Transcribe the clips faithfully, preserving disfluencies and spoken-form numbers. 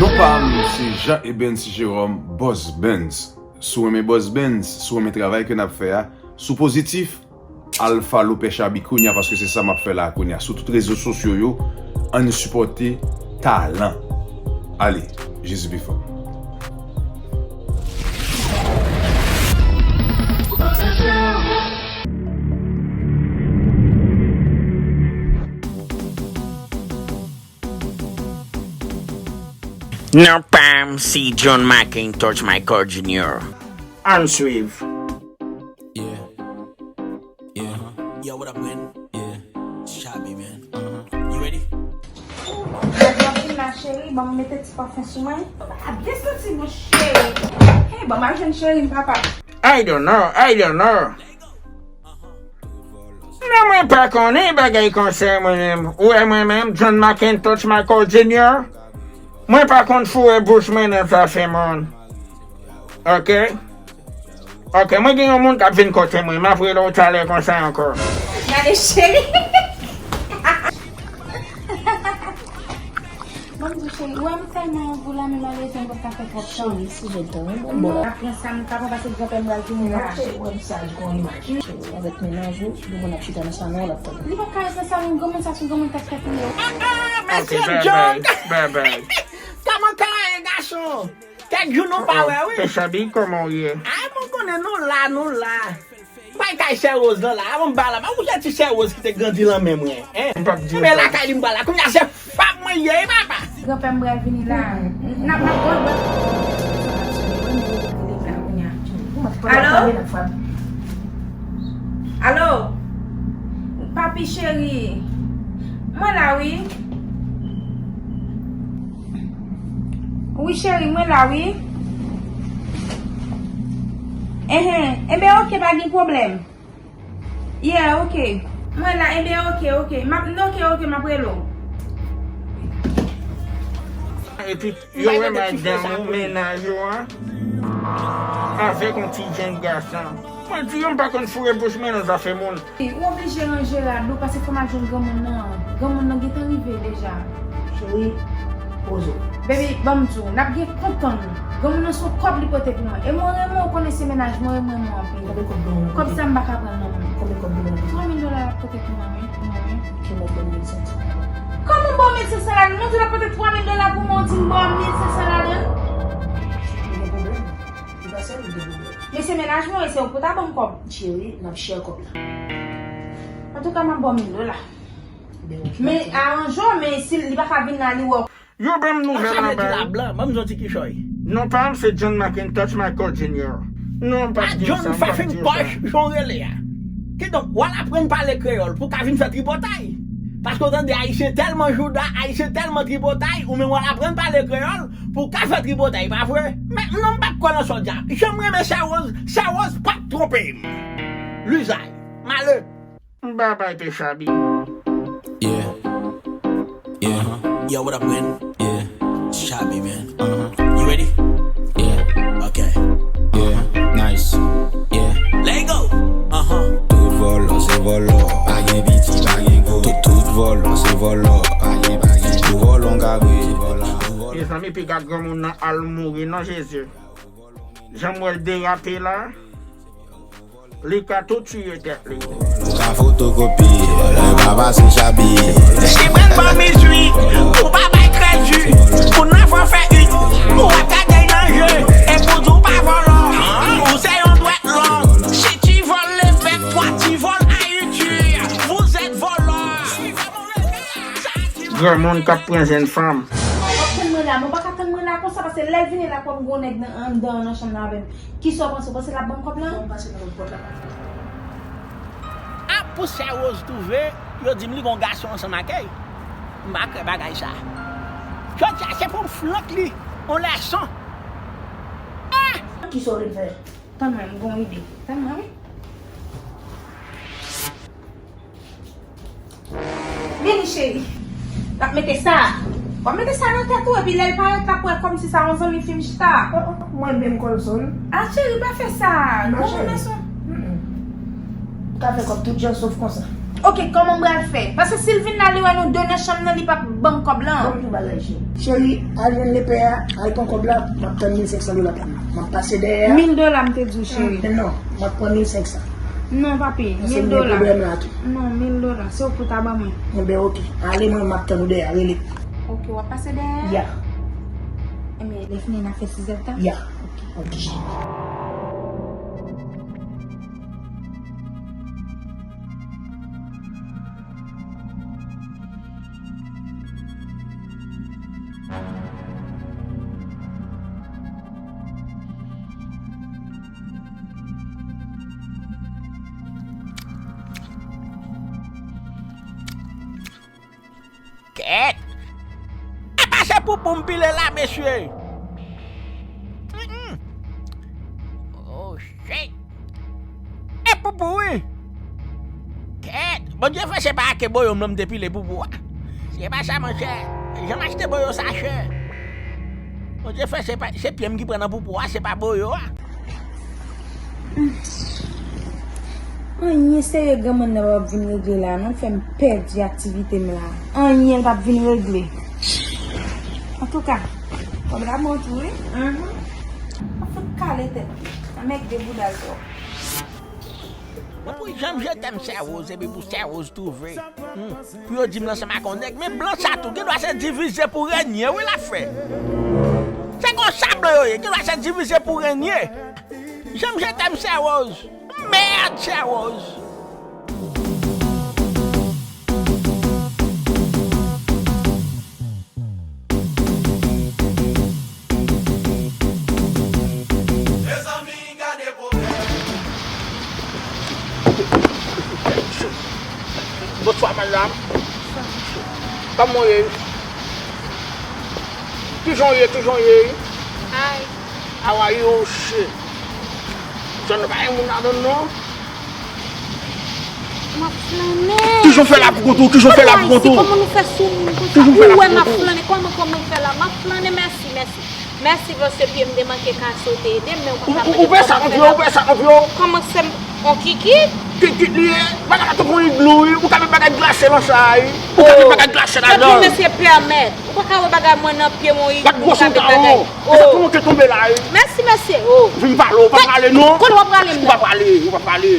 Non pa m se Jean Ebens Jerome, Boss Benz. Si w renmen Boss Benz, si w renmen travay ke n ap fè a, si w pozitif, al follow Pè Chabi kounye a, paske se sa m ap fè la kounye a. Sou tout rezo sosyo yo, ann sipòte talan. Ale, Jezi pi fò. Non pa m se John McIntosh Michael Junior. Ann swiv. Yeah. Yeah. Yo, what up, man? Yeah. Chabi, man. Uh-huh. You ready? Gad, w ap vin la, cheri, ban m mete ti pafen sou mwen. Ap gen santi bon, cheri. Hey, ban m al jwenn cheri m, papa. I don't know, I don't know. Non, mwen pa konnen bagay konsa, mwen menm. Ou wè mwen menm, John McIntosh Michael Junior? Mwen pa konn foure bouch mwen nan zafè moun. Ok? Ok, mwen gen yon moun k ap vin kote mwen. M ap rele w talè konsa ankò. Gade, cheri. Bon, m di, cheri, ou wè m tèlman anvi w la, men malerezman, m p ap ka fè twòp tan. Cheri, si je t'aime, bon, bon. Apre sa, m pa pran pase granpè m pral vini la. Non, cheri, ou wè m saj kon imaj. Cheri, avèk mennaj ou, demen n ap chita nan salon, l ap tande. Li p ap ka ret nan salon, granmoun sa, se yon granmoun tèt fèt li ye. Ah, ah, mesye John! Ok, bye bye, bye bye. Kòman ka ye, gason? Kèk jou nou pa wè, wi. Pè Chabi, kòman w ye? Ah, mwen konnen nou la, nou la. Bay kay Sè Woz lan la, avan m ba la, pa wouj ti Sè Woz ki te grandi lan men mwen, en? M p ap di anyen. Lakay li m pral la, kounye a se fab mwen ye, wi, papa. Granpè m pral vini la. N ap, n ap, n ap. Alo? Alo? Papi cheri. Mwen la, wi. Wi, cheri, mwen la, wi. Enhen. Enben, oke, pa gen pwoblèm. Yeah, oke. Mwen la, enben, oke, oke. M ap, oke, oke, m ap rele w. Epi, yo wè madanm ou, mennaj ou an, avèk yon ti jenn gason. Mwen di yo, m pa konn foure bouch mwen nan zafè moun. Ou oblije ranje rad ou, paske fò m al jwenn granmoun nan. Granmoun nan gentan rive deja. Cheri, poze w. Baby, ban m di w, n ap gen kontan nou. Granmoun nan se yon kòb li pote pou mwen. E mwen renmen w, konnen se mennaj mwen, e mwen renmen w anpil. Konbyen kòb granmoun nan pote? Kòb sa m pa ka pran l nan men w. Konbyen kòb granmoun nan pote? Twa mil dola l ap pote pou mwen, wi, pou mwen, wi. Ki mèt ban m mil senk san ladan l. Kòman m ba w mil senk san ladan l? Mwen di w l ap pote twa mil dola pou mwen, ou di m ba w mil senk san ladan l? Li gen pwoblèm. Li pa sèl li gen pwoblèm. Men se mennaj mwen, e se ou pou ta ban m kòb. Cheri, n ap share kòb la. Antouka, m ap ba w mil dola. Men, ok, men, ok. Aranje w, men si li pa ka vin la, li wè w. Yo ban m nouvèl anba yo. Blan, ban m di yon ti kichòy. Non pa m se John McIntosh Michael Junior. Non, m p ap di w sa, m p ap di w sa. John Fafen Poch, jan w rele a. Kidonk, w al aprann pale kreyòl pou w ka vin fè tripotay. Paske w tande Ayisyen tèlman jouda, Ayisyen tèlman tripotay, ou menm w al aprann pale kreyòl pou w ka fè tripotay, pa vre? Men non, m p ap kwè nan sa w di a. Jan m renmen Sè Woz, Sè Woz p ap twonpe m. Lizay, male. Bye bye, Pè Chabi. Yeah. Yeah. Yo, what up, man? Yeah. Chabi, man. Uh-huh. You ready? Yeah. Okay. Yeah. Nice. Yeah. Let go. Uh-huh. Tout vòlò se vòlò. Pa gen piti, pa gen gwo. Tout, tout vòlò se vòlò. Pa gen, pa gen. Tout vòlò n ka vre. Mezanmi, piga granmoun nan al mouri, non, Jezi. Jan m wè l derape la. Li ka tou tiye tèt li. Ou ka fotokopye, vòlè pa pase Chabi. Si mwen ban mizwi, ou pa bay kredi. Pou nan fò fè ui, ou ap gade nan je. E pou di w pa vòlò, ou se yon dwèt long. Si ti vòl le bèk, twa ti vòl Ayiti. Vous êtes voleurs. Granmoun k ap pran jèn fanm. W ap tann mwen la, mwen pa ka tann mwen la konsa, paske lè l vini la, kòm gon nèg nan, anndan an, nan chanm nan avè m. Kisa w panse? W panse l ap ban m kòb lan? Bon, m pase nan lòt pòt la. A pou Sè Woz twouve, yo di m li gon gason ansanm ak li. M pa kwè bagay sa. Jodi a, se pou m flank li yon lèson. Ah! Kisa w vle m fè? Tann mwen, m gon ide. Tann mwen, wi. Vini, cheri. N ap mete sa. W ap mete sa nan tèt ou, epi lè l parèt, l ap wè kòmsi sa yon zanmi fi m chita. Oh, oh, mwen menm, Colson. Ah, cheri, pa fè sa. Non, cheri. Granmoun nan son. Mm-mm. Ka fè kòb tout jan, sof konsa. Ok, kòman m pral fè? Paske si l vin la, li wè nou de nan chanm nan, li p ap ban m kòb lan. Ban m yon bagay, cheri. Cheri, al jwenn lepè a, al pran kòb la, m ap tann mil senk san dola pa m. M ap pase dèyè a. Mil dola m te di w, cheri. Ah, non, m ap pran mil senk san. Non, papi, mil dola. Paske m gen pwoblèm la tou. Non, mil dola, se w pou ta ban mwen. Enben, ok. Ale, mwen, m ap tann ou dèyè a, rele. Ok, w ap pase dèyè a? Ya. Enben, lè fini, n a fè sizèt tan? Ya. Ok. Ok. Kèt! Apa se poupou m pile la, mesye? Mm-mm. Oh, shit! E poupou, wi! Kèt! Bondye fè se pa ake boyo m nan m te pile poupou a. Se pa sa, monchè. Jan m achte boyo sa chè. Bondye fè se pa, se pye m ki pran nan poupou a, se pa boyo a. Anyen serye granmoun nan p ap vin regle la, non, l fè m pèdi aktivite m la. Anyen l p ap vin regle. Antouka, kòb la bon tou, wi. Mhm. Mwen fout kale tèt li. Mèg de bouda l twòp. Mwen pou janm jete m sè Rose, epi pou sè Rose twouve. Hmm. Pou yo di m l ansanm ak yon nèg, men blan sa tou, gen dwa se divize pou renye, wi, l ap fè. Se konsa blan yo ye, gen dwa se divize pou renye. Janm jete m sè Rose. Mèd, sè Rose. Bonswa, madam. Kòman w ye? Kijan w ye? Kijan w ye? Hi. How are you? Shit. Jan nou pa gen moun ladan, non? M ap flannen. Kijan w fè la pou kont ou? Kijan w fè la pou kont ou? Kòman nou fè sou moun konsa? Ou wè m ap flannen. Kòman, kòman m fè la? M ap flannen, mèsi, mèsi. Mèsi, paske pye m te manke ka sote. Ede m, men ou pa ka mande m kòman m fè la. Ou pè sa anpil, ou pè sa anpil. Kòman se m, on kikit? Kikit li ye. Bagay la tankou yon iglou, wi. Ou ka met bagay glase nan sa, wi. Ou ka met bagay glase ladan. Depi mesye pèmèt. Ou pa ka wè bagay mwen nan pye mwen, wi. Gad gwosè w ka wè. Ou sa tou manke tonbe la, wi. Mèsi, mesye. Oh. Vin pale, ou pa prale, non. Kote w ap prale m nan? Ou pa prale, ou pa prale.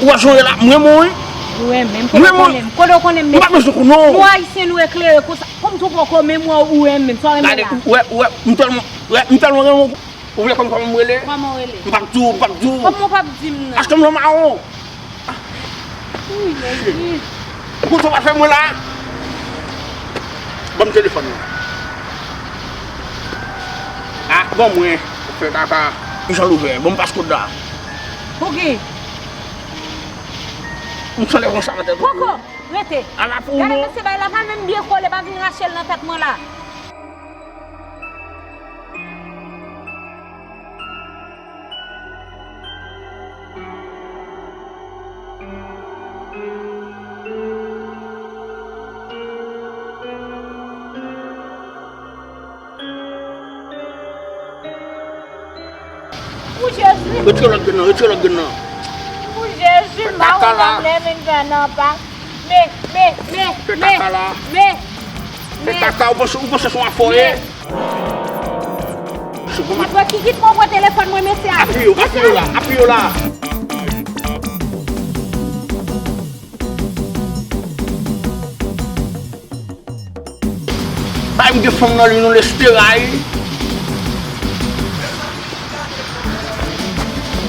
Ou wè jan w ye la, m renmen w, wi. Ou renmen m, kote w konnen m? Kote w konnen m, mesye? M pa bezwen konnen w. Nou Ayisyen, nou eklere konsa. Kòm tou poko menm wè ou renmen m, sa w renmen la? Gade, ou wè, ou wè, m tèlman, wè, m tèlman renmen w. Ou vle konn kòman m rele? Kòman w rele? M p ap di w, m p ap di w. Kòman w p ap di m nan? Achte m nan mawon. Wi, Jezi. Ou konn sa w pral fè mwen la? Ban m telefòn nan. Ah, ban mwen. Fè kaka. Kijan l ouvè? Ban m paskòd la. Pouki? M sanble konsa nan tèt ou. Poko, rete. Ala pou ou non. Gade mesye, bagay la pa menm byen kole, pa vin rache l nan tèt mwen la. Pou Jezi. Retire lòt grenn nan, retire lòt grenn nan. Pou Jezi, m pa konn sa m leve m fè nan pa. Men, men, men, men, men. Fè kaka la. Fè kaka, ou panse, ou panse se yon afò ye? Li pran kikit mwen pran telefòn mwen, mesye a. Apiye yo, apiye yo la, apiye yo la. Bay m de fanm nan li nou lestera wi.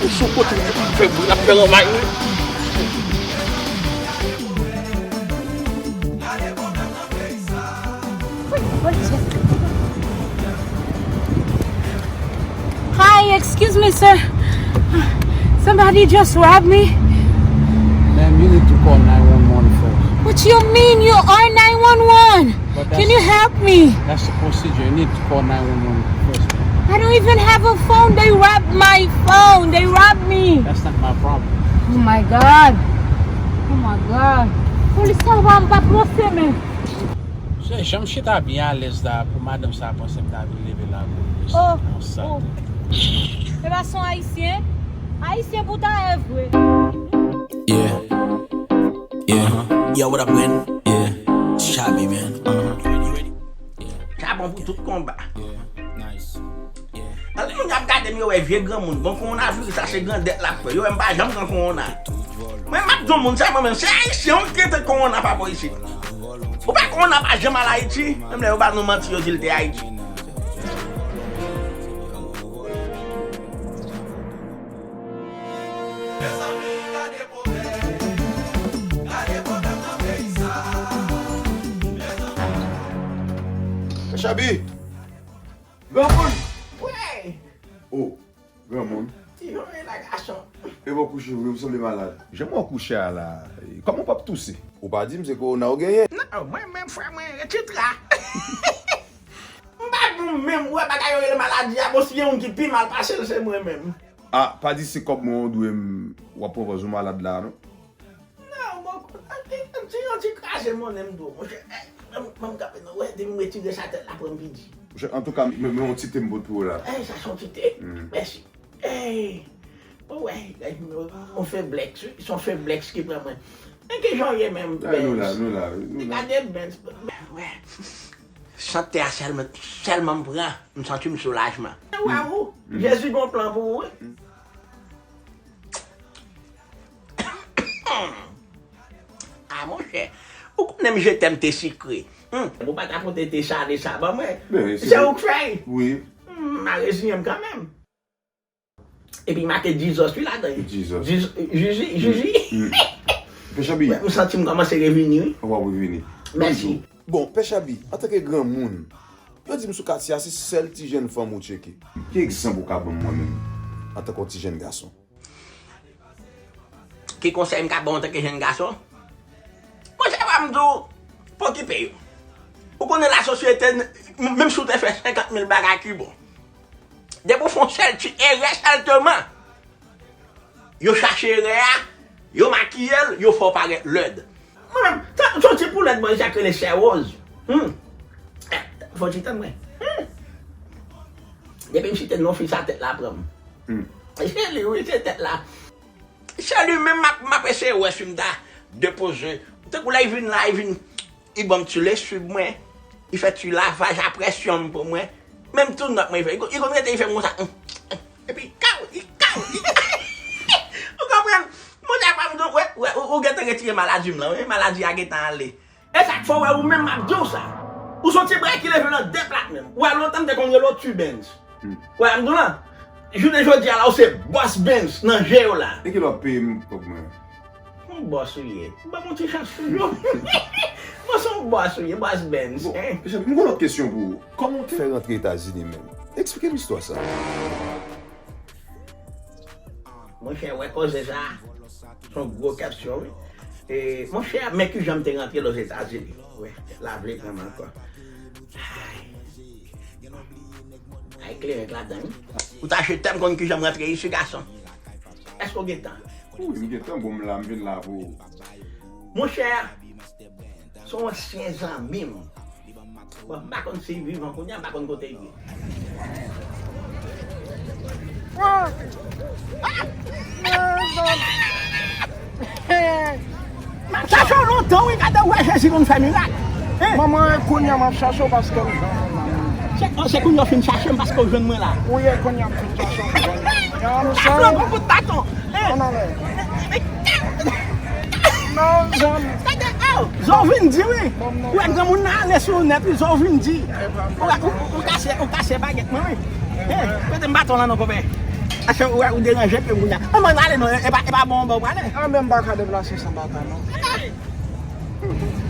Ou sou kote m fè bri ap fè ranmay wi. Hi, excuse me, sir. Somebody just robbed me. Ma'am, you need to call nine one one first. What you mean? You are nine one one. But that's, can you help me? That's the procedure. You need to call nine one one first. I don't even have a phone. They robbed my phone. They robbed me. That's not my problem. Oh my God. Oh my God. Polis sa w pa m pa pwose men. Se jan m chita byen alèz la pou madanm sa panse m ta vin leve la pou l. Oh, oh. Se pa son ayisyen? Ayisyen pou ta ye vre. Yeah. Yeah. Yo, what up, man? Yeah. Shabby, man. Uh-huh. Sa bon pou tout konba. Yeah, nice. Yeah. Anpil moun ap gade m, yo wè vye granmoun. Bon, kowonaviris sa se grandèt l ap fè. Yo wè m pa janm pran kowona. Mwen, m ap di yon moun sa, mwen menm, se Ayisyen, ou ki te kowona pa bò isit. Ou pa kowona pa janm al Ayiti. Menm lè yo ba nou manti, yo di l te Ayiti. Chabi! Granmoun! Wey! Oh, granmoun. Ti jan w ye la, gason. E bò kouche vre, ou sanble malad. Jan mwen kouche a la, kòman w p ap touse? Ou pa di m se kowona ou genyen? Non, mwen menm, frè mwen, etsetera. M pa bon menm, ou wè bagay yo rele maladi a, bon, si gen moun ki pi mal pase l, se mwen menm. Ah, pa di se kòb mwen ou dwe m, w ap pran pòz ou malad la, non? Non, bon, ti, ti, ti kraze monnen m dou, monchè. Eh, ban m, ban m kanpe, non, wè, depi m retire sa tèt la, pran m pidi. Monchè, antouka, men, men yon ti te m pot pou ou la. Eh, sa se yon ti te. Mm. Mèsi. Eh, bon, wè, on feblèks, wi, se yon feblèks ki pran mwen. Men ki jan w ye menm, Benz? Ah, nou la, nou la, wi, nou la. Gade Benz, wè. Chante a sèlman, sèlman m pran, m santi m soulajman. Waw, Jezi gon plan pou ou, wi. Ah, monchè, ou konnen m je t'aime te sikre. Hmm. Ou pa ta pote te sale sa ban mwen. Se ou k fè l. Wi. Hmm, m a reziyen m kanmenm. Epi make Jesus wi ladan. Jesus. Jiji, Jiji. Pè Chabi. M santi m kòmanse revini, wi. W ap revini. Mèsi. Bon, Pè Chabi, antanke granmoun, yo di m sou katye a, se sèl ti jèn fanm ou tcheke. Ki egzanp ou ka ban m mwen menm, antanke yon ti jèn gason? Ki konsèy m ka ba w antanke jèn gason? Monchè, pa m di w, pa okipe yo. Ou konnen lasosyete, menm si w te fè senkant mil bagay ki bon, depi w fè yon sèl ti erè sèlteman, yo chache erè a, yo makiye l, yo fè w parèt lèd. Mwen menm, se yon ti poulèt bò isit k rele Sè Woz. Hmm. Eh, fò w ti tann mwen. Hmm. Depi m site non fi sa, tèt la pran m. Hmm. Se li, wi, se tèt la. Se li menm m ap, m ap eseye wè si m ta depoze. Tankou lè l vin la, l vin, li ban m ti leswib mwen, li fè ti lavaj a presyon m pou mwen. Menm tou nòt mwen, li fè, li konn, li konn rete, li fè m konsa. Epi kaw, li kaw, li kaw. Ou konprann? Monchè, pa m di w, wè, wè, ou, ou gentan retire maladi m lan, wi, maladi a gentan ale. E sa k fè w wè ou menm m ap di w sa. Ou se yon ti bray ki leve nan de plat menm. Ou wè lontan m te konn rele w Ti Benz. Hmm. Ou wè m di w lan. Jounen jodi a la ou se bòs Benz nan je yo la. E kilè w ap peye m kòb mwen? Yon bòs ou ye. Ban m yon ti chans toujou. Bon, se yon bòs ou ye, bòs Benz. Bon, hein? M gen lòt kesyon pou ou. Kòman w t fè rantre Etazini menm? Eksplike m istwa sa. Monchè, wè koze sa, se yon gwo kèsyon, wi. E, monchè, men kijan m te rantre Ozetazini. Wè, la vle pran m ankò. Ay, ay kleren k ladan, wi. Ou ta je tèm konn kijan m rantre isi, gason. Èske w gen tan? Wi, m gen tan, bon, m la, m vin la pou ou. Monchè, se yon ansyen zanmi m. Bon, m pa konn si l vivan kounye a, m pa konn kote l ye. M ap chache w lontan, wi, gade w wè Jezi konn fè mirak. Hein? Manman, e kounye a m ap chache w paske m jwenn ou, manman. Se, se kounye a w fin chache m paske w jwenn mwen la. Wi, e kounye a m fin chache w, m jwenn ou. Sa fè yon bon kout baton. Hein? Ann ale. Non, zanmi. Gade, oh, zò vin di, wi. Ou wè granmoun nan ale sou ou nèt, wi, zò vin di. Ou wè, ou, ou kase, ou kase bagèt mwen, wi. Hey, kote m baton lan non, konpè? Achè, ou wè, ou deranje ke moun nan. An, mwen ale non, e pa, e pa bon, bon, prale. An, men m pa ka deplase san baton, non.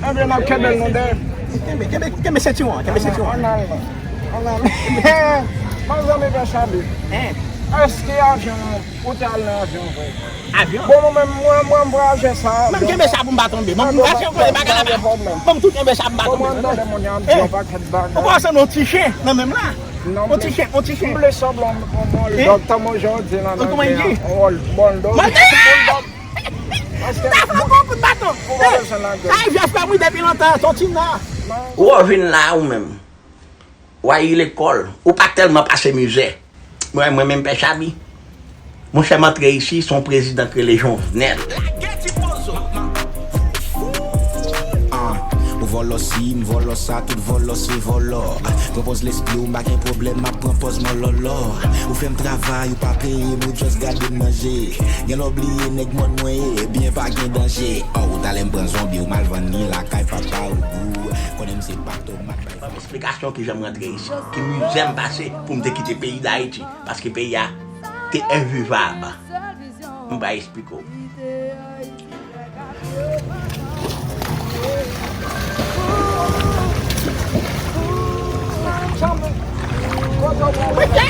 Ann, n ap kenbe l non dèyè. Kenbe, kenbe, kenbe sentiwon, kenbe sentiwon. Ann ale non. Ann ale. Manzanmi, Pè Chabi. Hein? Èske avyon, ou te al nan avyon vre? Avyon? Bon, mwen menm, mwen, mwen, m vwayaje sa. Mwen kenbe sa pou m pa tonbe. Mwen, mwen, mwen, mwen, mwen, mwen tou kenbe sa pou m pa tonbe. Bon, mwen tande moun yo ap di yon pakèt bagay. Ou pa sanble yon ti chen nan men m la? Non, yon ti chen, yon ti chen. M vle sanble yon, yon, yon dòkta mwen jodi la nan gen yon bòl dòkta. Mwen di! Paske m ta fè yon kout baton. Ou pa bezwen lage. Sa e vye frè m wi depi lontan, se yon ti nan. Ou vin la ou menm. W al lekòl, ou pa tèlman pase mizè. Mwen, mwen menm Pè Chabi. Monchè, m antre isi, se yon prezidan k rele Jovenel. Lagè ti pozo. Vòlò si, m vòlò sa, tout vòlò se vòlò. Pran pòz lespri w, m pa gen pwoblèm, m ap pran pòz mòlòlò. Ou fè m travay, ou pa peye m, ou just gade m manje. Gen lè w bliye nèg mòn mwen ye, byen pa gen danje. Oh, talè m pran zonbi, ou m al vann li lakay papa ou gou. Konnen m se pa tomat bay. Ban m esplikasyon kijan m rantre isit, ki mizè m pase pou m te kite peyi Dayiti, paske peyi a te envivab. M va esplike w. Mwen te,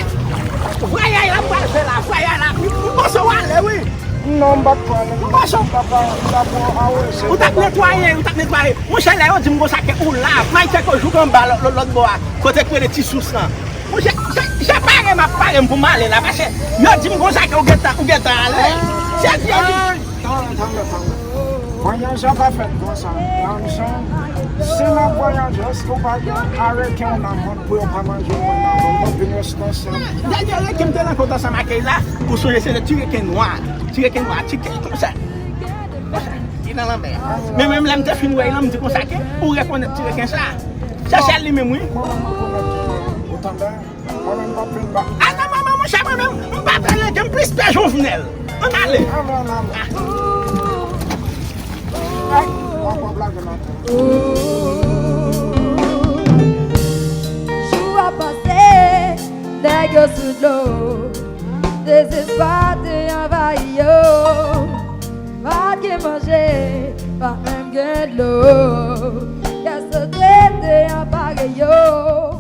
vwayaj la m pral fè la, vwayaj la, m panse w ale wi. Non, m pa t pral. M panse w t ap netwaye, ou t ap netwaye. Monchè, lè yo di m konsa ke ou la, Mike Tcheko jouk anba lòt bò a, kote k rele Ti Sous lan. Monchè, jan, jan pare m ap pare m pou m ale la, paske yo di m konsa ke ou gentan, ou gentan ale. Se vye li. Tann, tann, tann. Vwayaj la pa fèt konsa. Yon jan, si n ap vwayaje, èske w pa gen areken w nan kont pou yo pa manje w nan kont, nou vin rete ansanm? Dènye reken m te nan kont ansanm ak Keyla, ou sonje se de ti reken nwa. Ti reken nwa, ti kèy konsa. Konsa, li nan lanmè a. Men menm lè m te fin wè l lan, m di konsa ke ou rekonèt ti reken sa. Se sèl li menm, wi. Kòman m rekonèt li? Ou tande? Mwen menm m p ap vin ba. A non, manman, monchè, mwen menm, m pa pè reken, m plis pè Jovenel. Ann ale. Ann ale, ann ale. Ay, w ap wè blage nan tè. Jou ap pase, nèg yo sou dlo. Dezespwa te anvayi yo. Pa t gen manje, pa menm gen dlo. Kè sote te anpare yo.